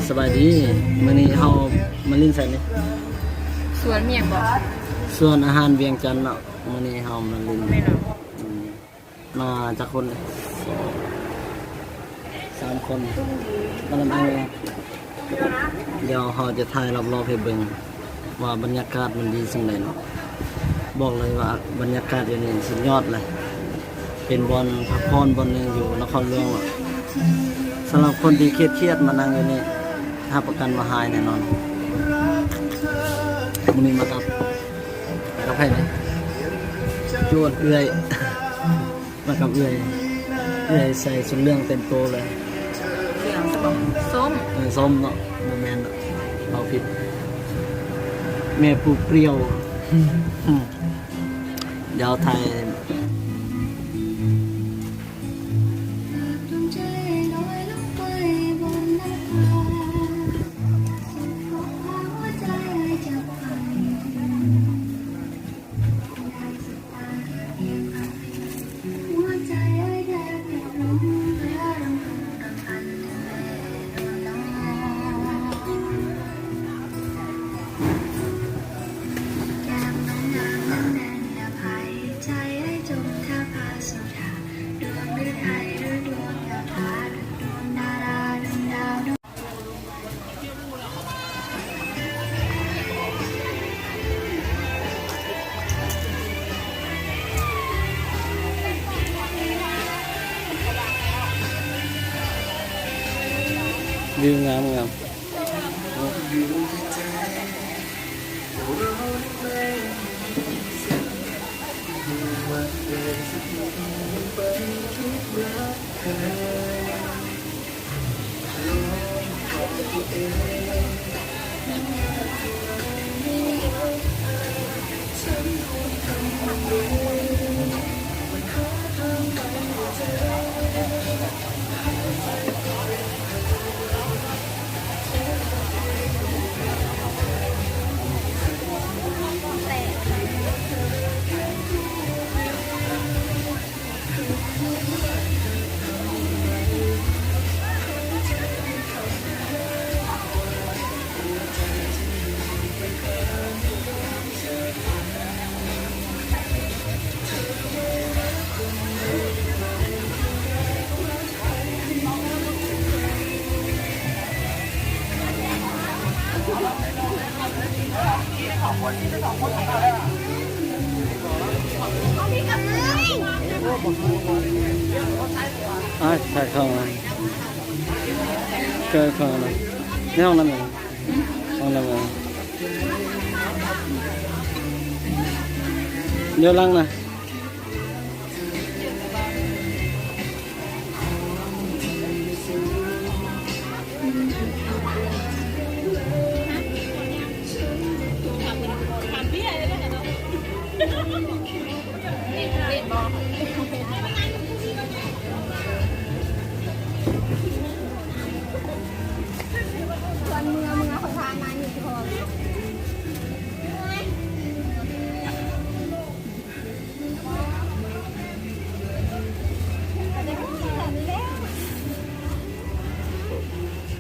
ສະບາຍດີ ມື້ນີ້ເຮົາມາຫຼິ້ນໃສນີ້? ສວນຫຍັງເກາະ? ສວນອາຫານວຽງຈັນເນາະ. ມື້ນີ້ເຮົາມາຫຼິ້ນ ແມ່ນເນາະ. ອືມ ມາຈັກຄົນ? ສາມຄົນ ມານຳອ້າຍ. ດຽວເຮົາຈະຖ່າຍລອບໆໃຫ້ເບິ່ງວ່າບັນຍາກາດມັນດີສ່ຳໃດເນາະ. ບອກເລີຍວ່າບັນຍາກາດຢູ່ນີ້ສຸດຍອດເລີຍ. ເປັນບ່ອນພັກຜ່ອນບ່ອນໜຶ່ງຢູ່ນະຄອນຫຼວງເນາະ. ສຳລັບຄົນທີ່ຄຽດໆ ມານັ່ງຢູ່ນີ້ ຮັບປະກັນວ່າຫາຍແນ່ນອນ. ມື້ນີ້ມາກັບ ກັບໃຜນີ້? ຈວດເອື້ອຍ. ມາກັບເອື້ອຍ. ເອື້ອຍໃສ່ຊຸດເຫຼືອງເຕັມໂຕເລີຍ. ເຫຼືອງ ສົ້ມ. ເອີ ສົ້ມເນາະ. ບໍ່ແມ່ນເນາະ ເວົ້າຜິດ. ແມ່ປູປຽວ. ດຽວຖ່າຍ. ວິວງາມໆ. ອ້າຍ ຖ່າຍເຂົ້າມາ ເກີເຂົ້າມາ ໃນຫ້ອງນ້ຳ. ຫ້ອງນ້ຳ ດຽວຫຼັງນະ.